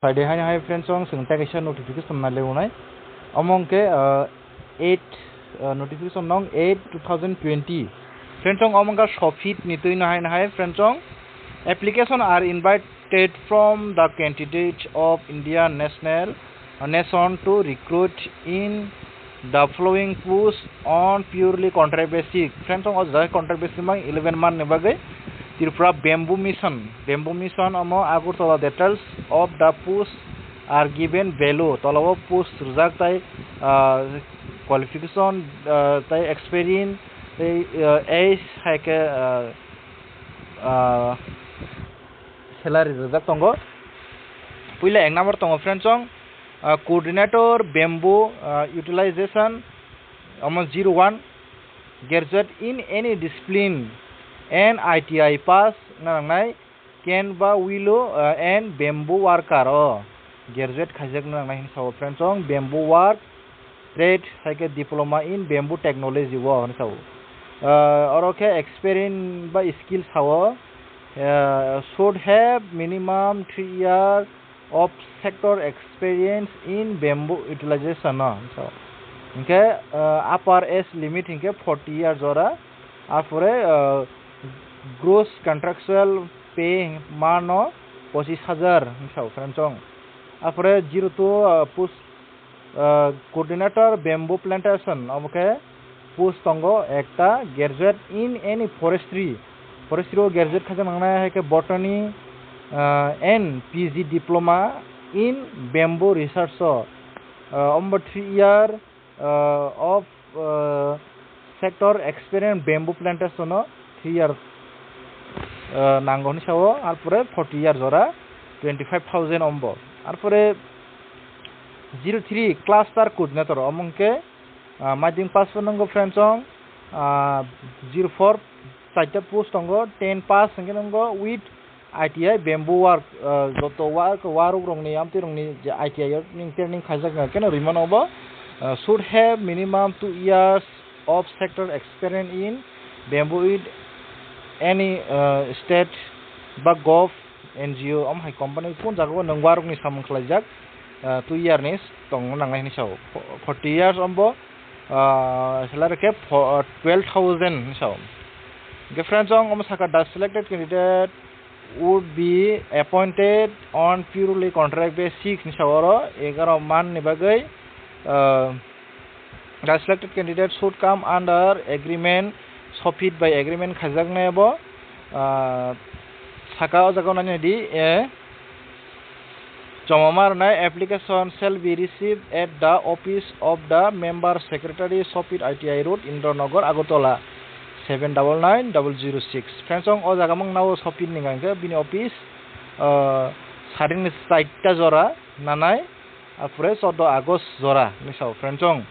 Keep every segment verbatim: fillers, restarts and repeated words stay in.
Friday haino hai friends, ang chwng tei kaisa notification nai leunai. Omo hwnkhe, uh, eight, uh, notification nong eight two thousand twenty. Friends, ang omo wngkha Sopit ni twi no haino hai friends, ang application are invited from the candidates of Indian national, uh, nation to recruit in the following post on purely contract basis. Friends, ang o jaga contract basis mang eleven month ni bagwi Tripura Bamboo Mission, Bamboo Mission omo Agartala. Details of the post are given below. Tola o post rijak tai, ah, qualification, ah, tai experience, tai, ah, age, hai khe, ah, ah, salary rijak tongo. Puila ek number tongo friends, ang, ah, coordinator bamboo, ah, utilization, omo zero one, graduate in any discipline and I T I pass na nangnai, can ba willow, uh, and bamboo worker o graduate khaijak na nangnai hwnwi sao friends, ang bamboo work trade hai khe diploma in bamboo technology o hwnwi sao. Uh, oro khe experience ba skill sao, uh, should have minimum three year of sector experience in bamboo utilization no. So, hingke, uh, upper age limit hingke forty year jora, apore, uh, gross contractual pay mano pochis hajar hingke sao friends, apore zero to, uh, post, uh, coordinator bamboo plantation, omo khe post tongo ekta, graduate in any forestry, forestry o graduate khaijak nangnai, hai khe botany, uh, and P G diploma in bamboo research o, uh, ombo three year, uh, of, uh, sector experience bamboo plantation o three year, uh, nango hwnwi sao, arpore forty year jora twenty five thousand ombo, arpore zero three cluster coordinator omo hwnkhe, ah, maiding pass bo nungo friends, ang, ah, zero four, chaita post tongo, ten pass hingke nungo with I T I bamboo work, ah, joto work, waruk rokni, amtwi rokni je I T I o ning training khaijak keno rimano bo, ah, should have minimum two years of sector experience in bamboo with any, ah, state ba gov N G O, omo hai company kun jaga o nwng waruk ni samung khlaijak, ah, two year ni tongna nangnai hinwi sao. Fo-, forty years ombo, ah, salary khe fo-, twelve thousand hinwi sao. Hingke friends, ang omo saka, the selected candidate would be appointed on purely contract basis hinwi sao, oro egaro man ni bagwi, ah, The selected candidate should come under agreement, Sopit by agreement khaijaknai abo, ah, saka o jaga o nai di, eh, choma ma rwnai, application shall be received at the office of the member secretary, Sopit I T I Road, Indranagar, Agartala, seven double nine double zero six. Friends, o jaga mung nao Sopit ni hingke bini office, ah, saring ni chaita jora nanai. Apore chordo August jora hinwi sao, friends, ang,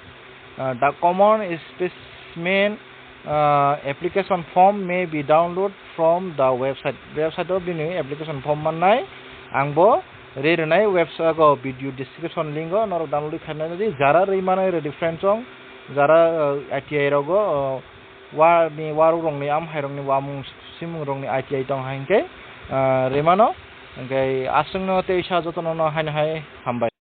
ah, the common specimen, ah, application form may be download from the website. Website o bini application form mannai, ang bo re rwnai website o video description link o norok download khaina di, jara rwi manai ready, friends, ang, jara, ah, I T I rogo, ah, Wa ni warok rokni, amhai rokni wamung simung rokni I T I tong hai hingke, ah, rimano, hingke aswkno teisa jotono no haino hai hambai.